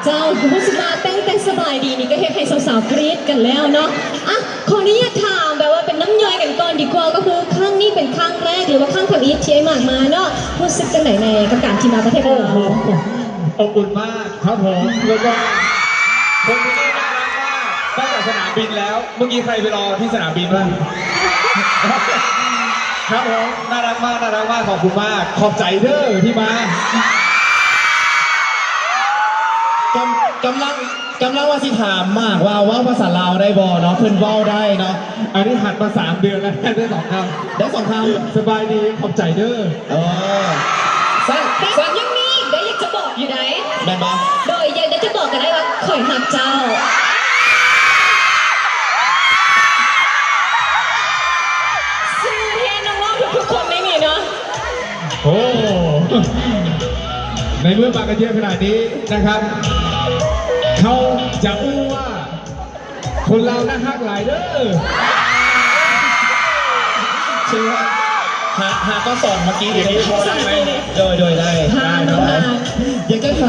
ເຈົ້າ ຮູ້ສຶກວ່າຕັ້ງແຕ່ສະບາຍດີນີ້ກໍເຮັດໃຫ້ສາວໆກຣີດກັນແລ້ວເນາະ. ອ່ະ ຂໍອະນຸຍາດຖາມແບບວ່າເປັນນ້ຳຍ່ອຍກັນກ່ອນດີກວ່າ ກໍຄືຄັ້ງນີ້ເປັນຄັ້ງແລກ ຫຼືວ່າຄັ້ງທຳອິດທີ່ອ້າຍໝາກມາເນາະ ຮູ້ສຶກຈັ່ງໃດແດ່ກັບການທີ່ມາປະເທດລາວ? ໂອ້ໂຫ ອົບອຸ່ນມາກ ครับผม แล้วก็คนที่นี่น่ารักมาก ตั้งแต่สนามบินแล้ว เมื่อกี้ใครไปรอที่สนามบินบ้าง? ครับผม น่ารักมาก น่ารักมาก ขอบคุณมาก ขอบใจเด้อที่มา กำ กำลัง ກຳລັງວ່າຊິຖາມໝາກວ່າເວົ້າພາສາລາວໄດ້ບໍ່ເນາະ ເພິ່ນເວົ້າໄດ້ເນາະ. ອັນນີ້ຫັດມາສາມເດືອນແລ້ວ ໄດ້ສອງຄຳ ໄດ້ສອງຄຳ ສະບາຍດີ ຂອບໃຈເດີ. ເອີ ຊັ້ນ ຊັ້ນ ຍັງມີອີກເດ້ ຢາກຈະບອກຢູ່ໃດ໋ ແມ່ນບໍ່? ໂດຍ ຢາກ ຢາກຈະບອກກໍໄດ້ວ່າ ຂ້ອຍຮັກເຈົ້າ. ຊື່ແທນນ້ອງໆທຸກໆຄົນໃນນີ້ເນາະ. ໂອ້ ໃນເມື່ອມາກັນເຍອະຂະໜາດນີ້ນະຄັບ ເຂົາຈະອູ້ວ່າ ຄົນລາວໜ້າຮັກຫຼາຍເດີ. ເຊີນ ຫາ ຫາກໍສອນເມື່ອກີ້ ດຽວນີ້ພໍໄດ້ໄໝ? ໂດຍ ໂດຍ ໄດ້ ໄດ້ ໄດ້ ຢາກຈະຖາມ